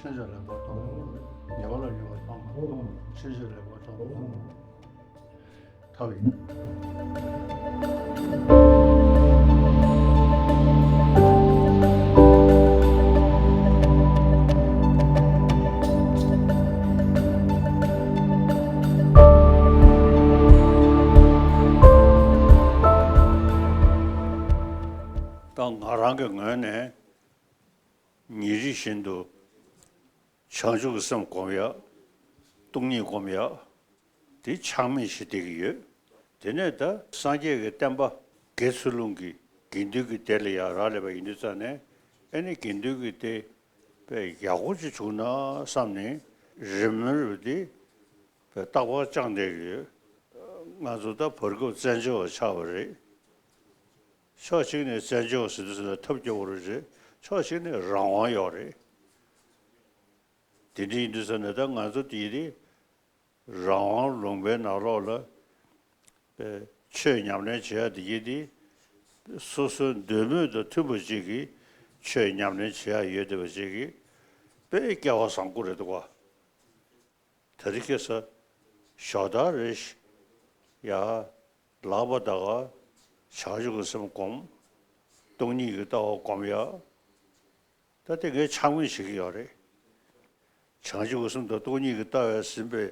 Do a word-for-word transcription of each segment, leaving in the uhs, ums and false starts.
ལ་ལེགས་པར་མཐོང་། ཉེས་པ་ལ་ཉེས་པར་མཐོང་། ཕྱིན་ཅི་ལ་ལེགས་པར་མཐོང་། ཐབས་ཡིན། ད་ང་རང་གི་ངོས་ནས་ཉིན་རེ་བཞིན་དུ་བྱང་ཆུབ་ཀྱི་སེམས་སྒོམ་ཡག་སྟོང་ཉིད་སྒོམ་ཡག་དེ་ཆགས་མེད་བྱེད་བསྡད་ཀྱི་ཡོད། དེ་ནས་ད་སངས་རྒྱས་ཀྱི་བསྟན་པ་དགེ་ཚུལ་སློང་གི་དགེ་འདུན་གྱི་སྡེ་ལ་ཡང་རག་ལས་པ་ཡིན་དུས་ཙང་ནས། ཨ་ནི་དགེ་འདུན་གྱི་སྡེ་དཔེ་ཡག་པོ་ཅིག་བྱུང་ན་བསམ་ནས་རེ་སྨོན་རེ་དེ་དཔེ་རྟག་པར་བཅངས་བསྡད་ཀྱི་ཡོད། ང་ཚོ་ད་བར་སྐབས་བཙན་བྱོལ་བ་ཆགས་པ་རེད། ཕྱོགས་གཅིག་ནས་བཙན་བྱོལ་ཟེར་དུས་ཙམ་ལ་ཐབས་སྐྱོ་བོ་རེད། ཕྱོགས་གཅིག་ནས་རང་དབང་ཡོད་རེད། དེ་འདྲ་ཡིན་དུས་ཙམ་ནས་ད་ང་ཚོ་དེ་རིང་རང་དབང་ལུང་པའི་ནང་ལོགས་ལ་ཆོས་ཉམས་ལེན་བྱེད་ཡ་དེ་གྱིས་དེ་སོ་སོའི་འདོད་མོས་དང་མཐུན་པ་ཅིག་གིས་ཆོས་ཉམས་ལེན་བྱེད་ཡ་ཡོད་བསྡད་པ་ཅིག་གིས་དཔེ་སྐལ་བ་བཟང་པོ་རེད་འདུག་བ། དེ་རིང་ཁ་སང་ཞོགས་སྟངས་རེ་ཞིག་ཡ། ལག་པ་ད་ག་བྱང་ཆུབ་ཀྱི་སེམས་སྒོམ། སྟོང་ཉིད་ཀྱི་ལྟ་བ་སྒོམ་ཡ། ད་དེ་ངས་ཆགས་མེད་བྱེད་ཀྱི་ཡོད་རེད། བྱང་ཆུབ་ཀྱི་སེམས་དང་སྟོང་ཉིད་ཀྱི་ལྟ་བས་ཟིན་པའི་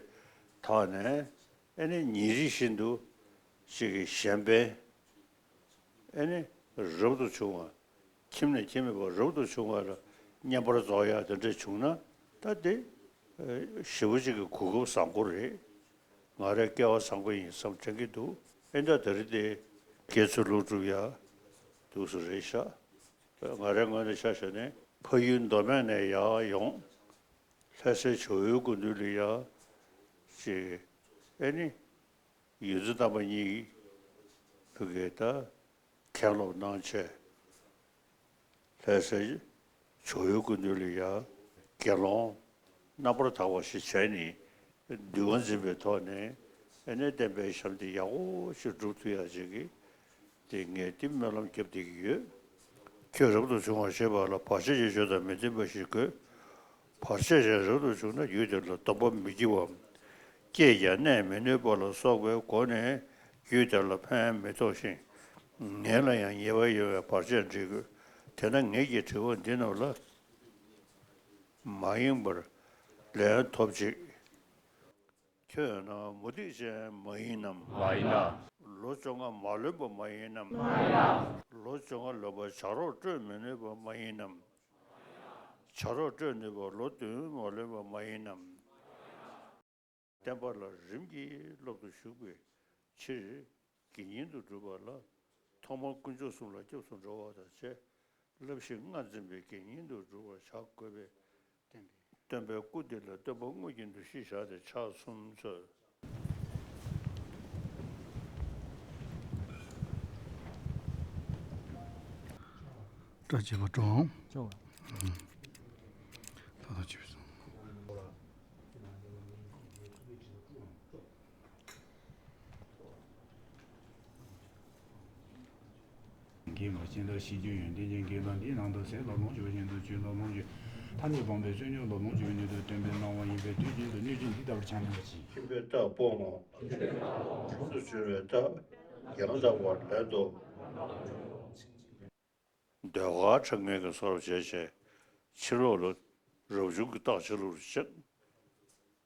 ཐོག་ནས། ཨ་ནི་ཉིན་རེ་བཞིན་དུ་ཅིག་གི་གཞན་ཕན། ཨ་ནི་རབ་ཏུ་བྱུང་བ། ཁྱིམ་ནས་ཁྱིམ་མེད་པར་རབ་ཏུ་བྱུང་བ་ལ་བསྙེན་པར་རྫོགས་ཡ་དེ་འདྲ་བྱུང་ན། ད་དེ་ཞེ་པོ་ཅིག་གི་གོ་སྐབས་བཟང་པོ་རེད། ང་རའི་སྐལ་བ་བཟང་པོ་ཡིན་བསམ་དྲན་གྱི་འདུག་ཨེ་འདྲ་དེ་རིང་དེ་དགེ་ཚུལ་སློང་སྒྲུབ་ཡ་འདུག་སེ་རེད་ཤག་ང་རའི་ངོས་ནས་ཆ་བཞག་ནས་ཕ་ཡུལ་མདོ་སྨད་ནས་ཡར་ཡོང་། ལྷ་སའི་ཇོ་བོའི་སྐུ་མདུན་ལ་ཡ་ཅིག་ཨེ་ནི་ཡོངས་འཛིན་རྣམ་པ་གཉིས་ཕ་གིར་ད་མཁན་སློབ་གནང་བྱས། ལྷ་སའི་ཇོ་བོའི་སྐུ་མདུན་ལ་ཡ་དགེ་སློང་རྣམ་པར་དག་པ་ཞིག་བྱས་ནས། འདུལ་བ་འཛིན་པའི་ཐོག་ནས་ཨ་ནི་བསྟན་པའི་ཞབས་འདེགས་ཡག་པོ་ཞིག་སྒྲུབ་ཐུབ་ཡ་ཅིག་གི་དེ་ངས་དེ་སྨོན་ལམ་བརྒྱབ་བསྡད་ཀྱི་ཡོད། ཁྱོད་རབ་ཏུ་བྱུང་བ་ཞེས་པ་ལ་བར་ཆད་ཀྱི་ཆོས་དང་མི་ལྡན་པ་ཞིག་དགོས། བར་ཆད་ཅན་རབ་ཏུ་བྱུང་ན་ཡུལ་དེ་ལ་སྡོམ་པ་མི་བགྱི་བའམ། སྐྱེས་ཀྱང་གནས་མི་ནུས་པ་ལ་སོགས་པའི་སྒོ་ནས་ཡུལ་དེ་ལ་ཕན་མི་ཐོགས་ཤིང་། ངེད་ལ་ཡང་ཉེས་པ་ཡོང་བའི་བར་ཆད་འདྲི་དགོས། དེས་ན་ངེད་ཀྱི་དྲི་བ་འདི་རྣམས་ལ་མ་ཡེངས་པར་ལན་ཐོབ་ཅིག་ཁྱོད་ནི་མུ་སྟེགས་ཅན་མ་ཡིན་ནམ། མ་ཡིན་ལ། ལོ་བཅོ་ལྔ་མ་ལོན་པ་མ་ཡིན་ནམ། མ་ཡིན་ལ། ལོ་བཅོ་ལྔ་ལོན་པར་བྱ་རོག་སྐྲོད་མི་ནུས་པ་མ་ཡིན་ནམ། བྱ་རོག་སྐྲོད་ནུས་པ་ལོ་བདུན་མ་ལོན་པ་མ་ཡིན་ནམ། བསྟན་པ་ལ་རིམ་གྱིས་སློབ་ཏུ་ཞུགས་པའི་ཕྱིར། དགེ་བསྙེན་དུ་གྲུབ་པ་ལ་ཐོག་མར་དཀོན་མཆོག་གསུམ་ལ་སྐྱབས་སུ་འགྲོ་བ་དང་བཅས། བསླབ་གཞི་ལྔ་འཛིན་པའི་དགེ་བསྙེན་དུ་གྲུབ་པར་བྱ་དགོས་པས། སྟོན་པའི་སྐུ་དེ་ལ་སྟོན་པ་དངོས་ཀྱི་འདུ་ཤེས་བཞག་སྟེ་ཕྱག་གསུམ་འཚོལ། བཀྲ་ཤིས་པ་སྒྲོན། ཆོག་ལ། ད་ལྟ་ཅི་བྱུང་། གིས་མ་བྱིན་ལ་ཤིས་བརྗོད་ཡོན་ཏན་ཅན་གྱི་ལམ་འདིའི་ནང་དུ་ཟས་སློབ་སློང་བྱེད་པ་བཞིན་དུ་ཆོས་སློབ་སློང་བྱེད། ཐ་སྙད་སྤངས་པའི་བསོད་སྙོམས་སློབ་སློང་བྱེད་པའི་ནུས་མཐུ་སྟོན་པའི་སྣང་བ་ཡིན་པས་དུས་གཅིག་ཏུ་གནོད་བྱེད་འདི་ལྟ་བུར་ཆགས་མེད་པར་བྱེད། ཁྱིམ་པའི་རྟགས་སྤོང་ངོ་། ཡོངས་སུ་གྱུར་པའི་རྟགས་ཡང་དག་པར་ལེན་ཏོ། ཟློས་གར་འཁྲབ་མཁན་གྱི་བཟོ་འདྲ་བྱས་བྱས་ཕྱི་ལོགས་ལ་རབ་བྱུང་གི་རྟགས་ཆ་ལུགས་རུ་བྱེད།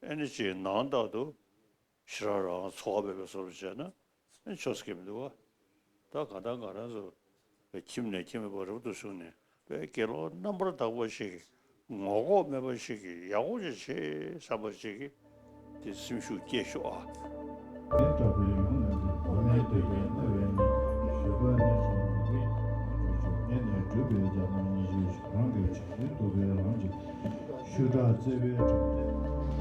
ཨེ་ནི་ཅིག་ནང་ལྟར་དུ་ཞེ་དྲག་རང་ཚོར་བ་མེད་པའི་བཟོ་འདྲ་བྱས་ན་ཨེ་ཆོག་ས་གི་མི་འདུག་བ། ད་གང་ལྟར་ང་རང་ཚོ་བའི་ཁྱིམ་ནས་ཁྱིམ་མེད་པར་རབ་ཏུ་བྱུང་ནས་བའི་དགེ་སློང་རྣམ་པར་དག་པ་ཞིག་གིས་ངོ་ལྐོག་མེད་པ་ཞིག་གིས་ཡག་པོ་ཅིག་བྱེད་བསམ་པ་ཞིག་གིས་དེ་སེམས་ཤུགས་སྐྱེད་ཤོག་ཨ། ལས་དྲག་པོའི་ཡོང་ལ་འདི། བ་མེད་འདོད་པའི་སྣང་བས་ནི། ཞུ་བ་ནས་བྱུང་བའི་ངེས་ནས་གྲུབ་པའི་རྒྱ་མཚོ་ཉི་ཤུ་རང་གི་ཆོས་ཐུབ་པའི་ལམ་གྱི་ཤུ་དྲག་བརྩེ་བའི་དྲང་བདེན།